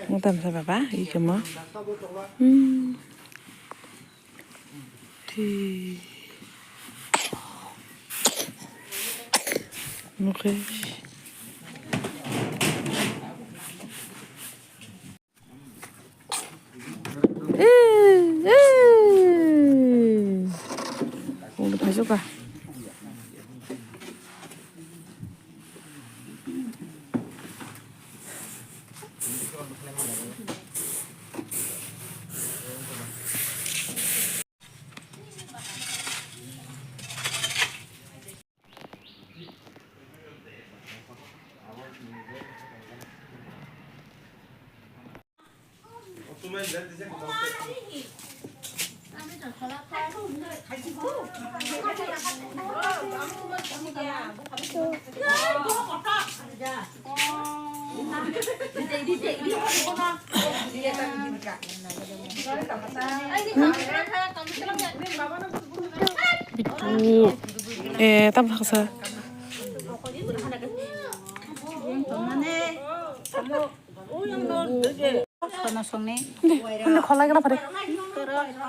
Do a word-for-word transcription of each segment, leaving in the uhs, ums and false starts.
Mutam sa baba, iko mo. Hmm. Ti. Mukhe. Eh, eh. Udah masuk kah? Bitu. Eh, tam haksa. Kono songni. Deh, ini kholai kena pare.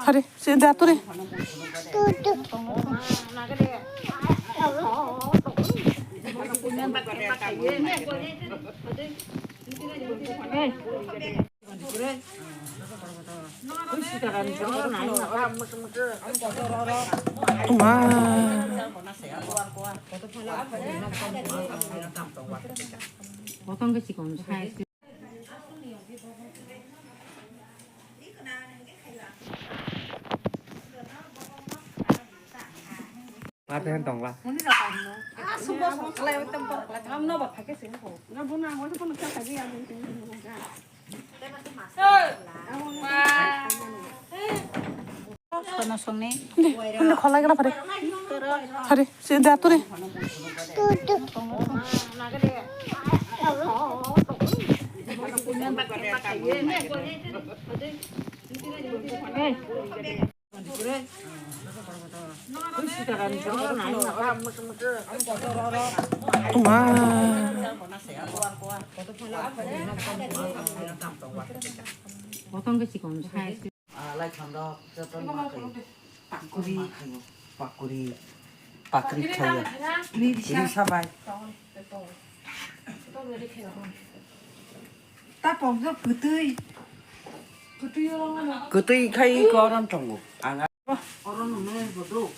Pare, si jatuh deh. Wah. Potong ke sikon sai. Mate hen tongla. Kono songni. Deh, ini kholai kena pare. Pare, si jatuh deh. Wah. Potong ke sikon sai. Pakuri, pakuri, pakuri khaiya. Risa bai. Ta pokjak kwtwi. Kwtwi khai koron tongo. Ang oro nungni bodo.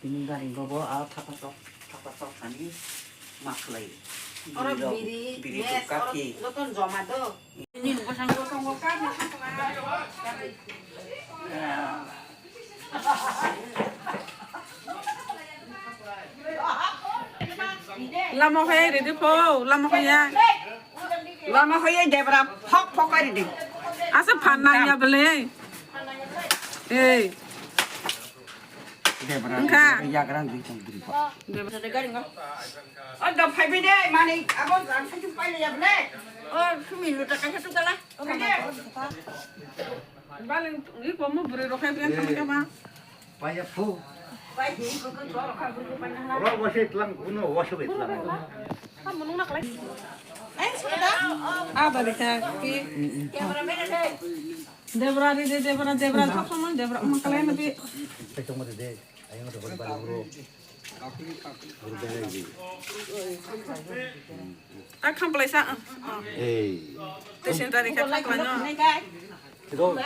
Bini gari bobo a thapa sok, thapa sok thani maklai. Oro biri, biri biri yes, oro kaki. Joton joma do. Nini bwskango tongo kaki. Lama kaya ready po, lama kaya. Lama kaya debra phok phok kari di. Asa phan nang ya bele. Ei. Debra. Engkha. Yagra dui tong dui pa. Debra. O da phai bi de mani abo jang sai pai le ya bele. O sumi luta ka tu kala. Baling iko mo bwrwi rok hai biang kama kama. Paya phu. Ro wasi tlang kuno wasu be tlang. Ah, balik lagi. Debra di de, debra, debra, sok semua debra, emang kalian lebih. Petung mati de, ayo mati balik balik bro. Bro balik lagi. Ah, khamplaisa. Ei. Te sentari kha khamplaino. Kiro.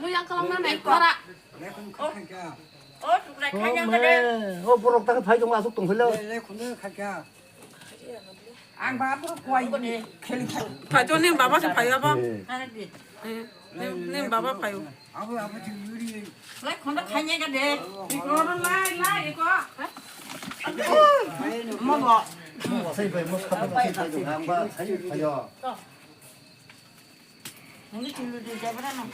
Mui yang kalang na nai kora. Oh, mane, oh, borok ta phai tong asuk tong philo. Ang ba borok kuai kheli. Phai to ni baba se phai abo. Eh. Eh, ni, ni baba phai. Abo, abo, ching yuri. Lai, khonda khainai ka de. Iko ro lai, lai, iko. Mo bo. Mo sai bai, mo sai bai, sai bai, ang ba, sai bai yo. Nungni ching lu de jabra no.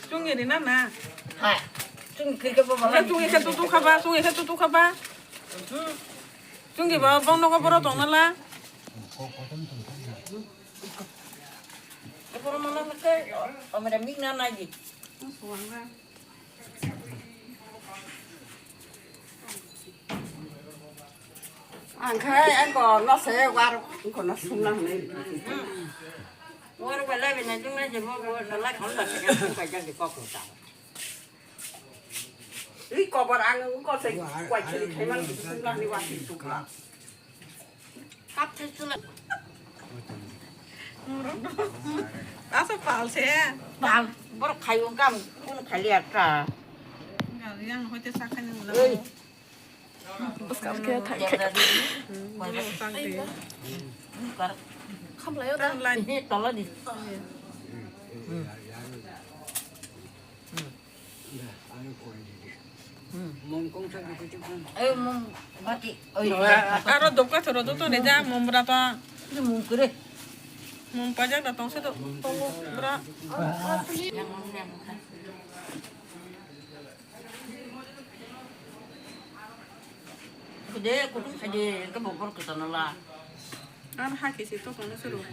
Chungi ri na na. Hai. Chungi kiri ka bo. Ka chungi ka tu tu khaba, chungi ka tu tu khaba. Hmm. Chungi ba bong nogo boro tong nala. Boro mana ke, o mere mik na nai di. Ang khai ang ko no se war ko no sum na ne. War ba lai na jung na je bo bo na lai khon da ka ka jang de ko ko ta. Ri ko bar ang ko se kwai chiri khai man sum na ni wa ti tu ka. Kap thai chula. Asa pal se. Pal, borok khai wng kam, kun khai liya ta. Yang hoite sa khai nang. Ei. Kam khe thai khe. Khamlai o ta. Khamlai. Tola di. Hmm. Mom kongsa dikit kan. Eh, mom bati. Oi, aro dokka thoro do to ne ja mom bra to. Ini mom kere. Mom pajak da tong se do. Tongo bra. Yang mom yang. Kude kutung saje ke bokor ke tanala. An ha ke se to kono suru.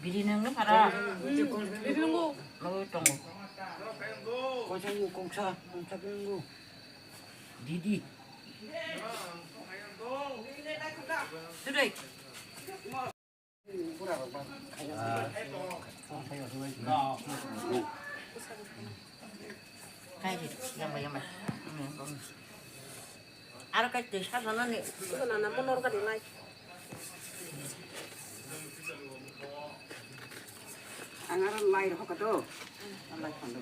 Biri nang no para. Biri nang no. Lo tongo. Kongsa, kongsa, kongsa biri nang no. Didi. Today. Kai di, yamai, yamai. Aro kai twi sa sana ni. Iko nana mo nor gari nai. Ang aro lai rok ka do. Lai khando.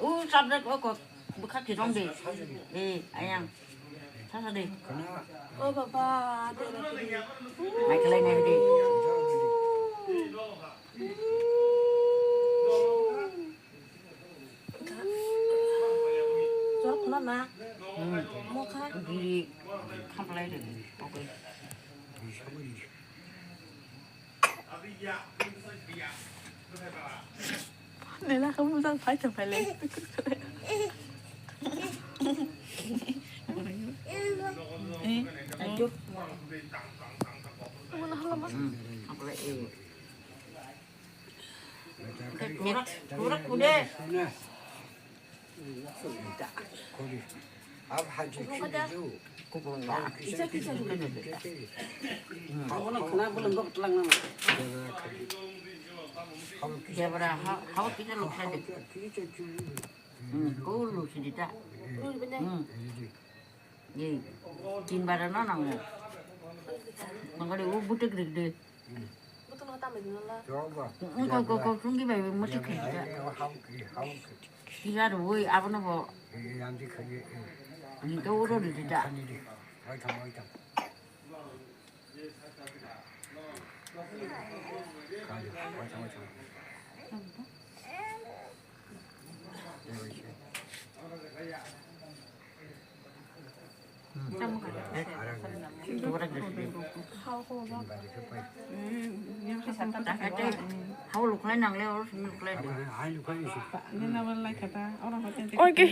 U subject o ko bwkha tirong de. Eh, ayang. Sasa de. O baba, de. Mai khlai nai de. Jor khna na. Hmm. Mokha. Biri khamlai de. Okay. Nela kamu jang phai chang phai le. Eh. Ayo. Mana hala mas? Hmm. Apa lagi? Turak, turak kude. Jebra, ha, ha, kita luksa de. Hmm, kau lu sini tak. Hmm. Ye, tin bara no nango. Nangkari u butik rik de. Ko, ko, ko, sunggi bai mutik khai da. Kira ro woi, abono bo. Ni to uro ri da. Hau luklai nangle, oro simi luklai de. Oi, ke.